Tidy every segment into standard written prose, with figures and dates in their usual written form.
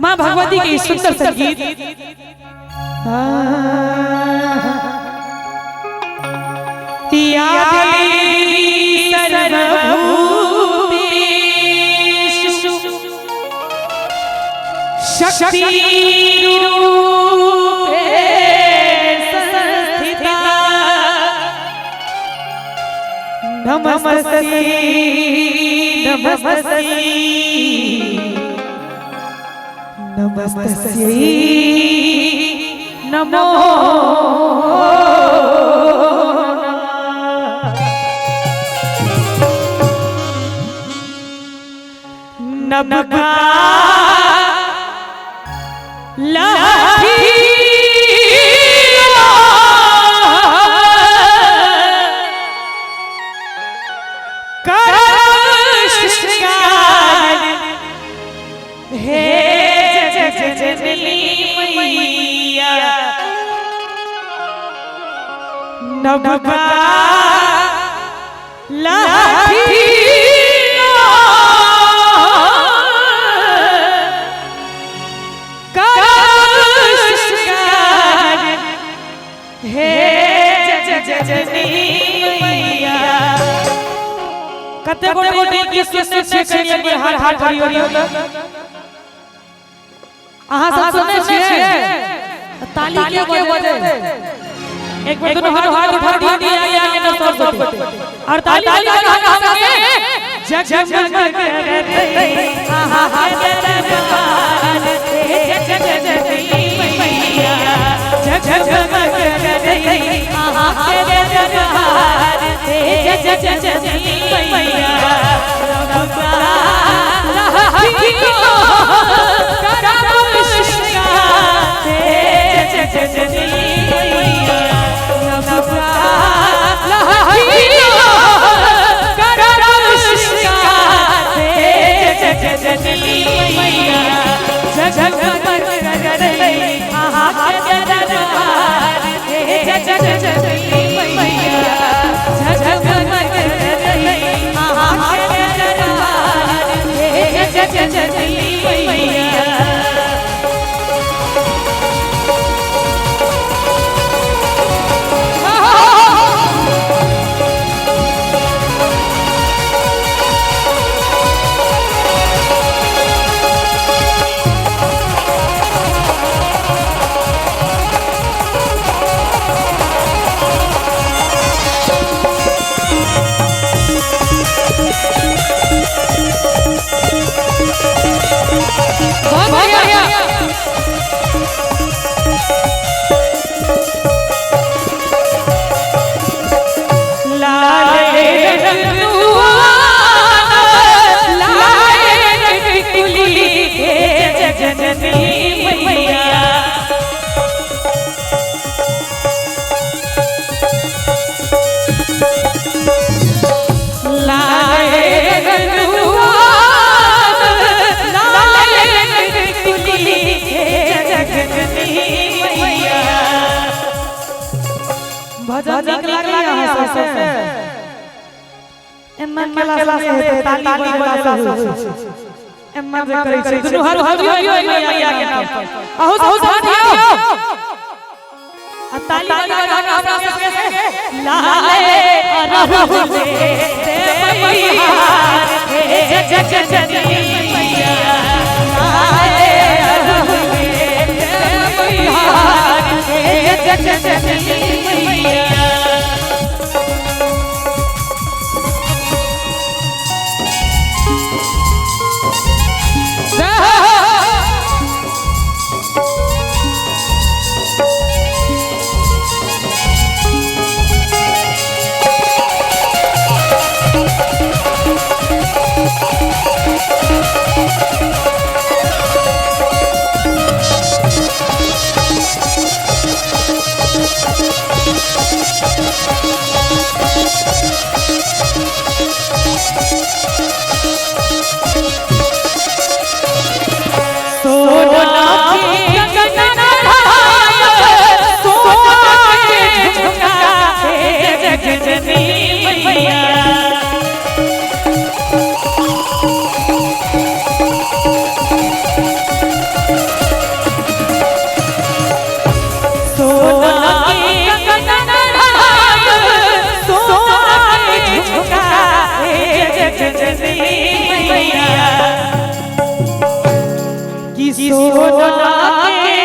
माँ भगवती के सुंदर संगीत। या देवी सर्वभूतेषु शक्ति रूपेण संस्थिता नमस्तस्यै नमस्तस्यै नमस्तस्यै नमो नमः। लाठी हे जननी मैया नबका लाठी हे जननी मैया। कते गोटे गोटे के सुनने छियै कनि हाथ हाथ करियौ त अहाँ सब सुनने छियै ताली के बजे एक बेर दुनू हाथ हाथ उठा दियौ दिया के न सब गोटे और ताली बजा के हमरा से जगमग करतै आहा दरबार हे जननी मैया जगमग करतै आहा दरबार हे जननी मैया भजन नीक लागल अहाँ सबके? एना केला से हेतै ताली बजेला से होइ छै। एना जे करै छै दुनू हाथ दियौ मैया के नाम पर अहू सब हाथ दियौ आ ताली बजा के हमरा सबके लाए अरहु दे मैया हे जननी मैया लाए अरहु दे मैया हे जननी मैया। कि सोना के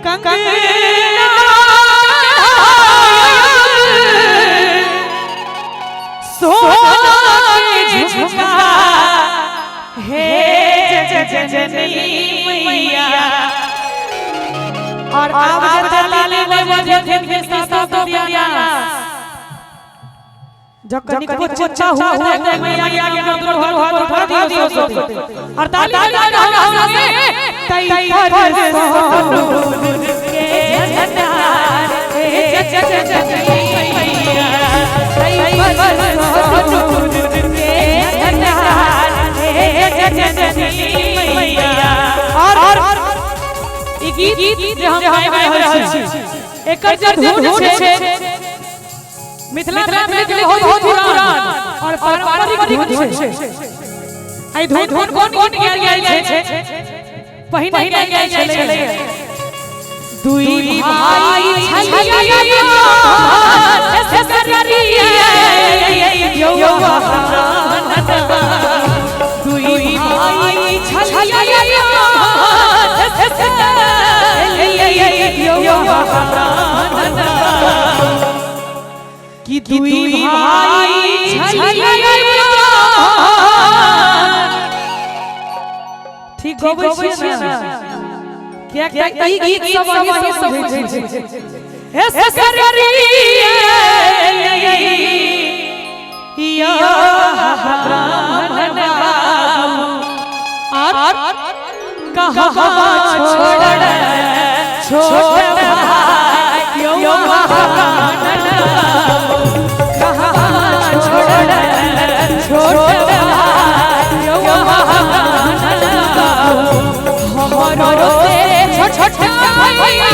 कंगना सोना के झुमका हे जननी मैया। और अब जे ताली बजे के साथ तो दिया जखनी को चिंता हुआ ते मैया के दोनों हाथ उठा दियो सो और ताली बजा से तई पर सोनू के झनार हे जननी मैया तई पर सोनू के झनार हे जननी मैया। और ई गीत जे हम गाबि रहल छी एकर जे धुन छै मिथिला में बहुत बहुत पुरान और पारंपरिक धुन छै। आई धुन कोन कोन गायल गेल छै पहिने गायल गेल छलै दुई भाई छलिया यौ दुई भाई छलिया कि दुई भाई छलिया ठीक गबै छियै ना किया कि ई गीत सब अहीं सब बुझै छै। हे सकरिया या ब्राह्मण बाबू और कहाँ छोड़ छोट भाई यौ ब्राह्मण बाबू कहाँ छोड़ छोट भाई यौ ब्राह्मण बाबू हमरो से छोट भैया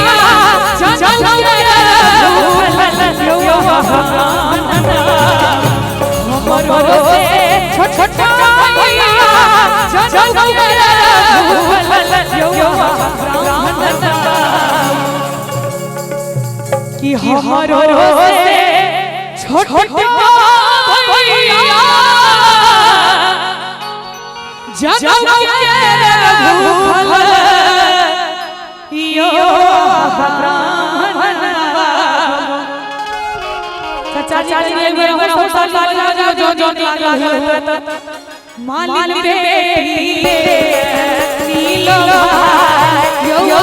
हमरो से छोट भैया कि हमरो से छोट भैया जनौ के भूखल यो ब्राह्मण बाबू। चाचा जी एक बार हम सब ताली बजाओ जो जो लागल होत मालिक बेटी नीलो भाई यो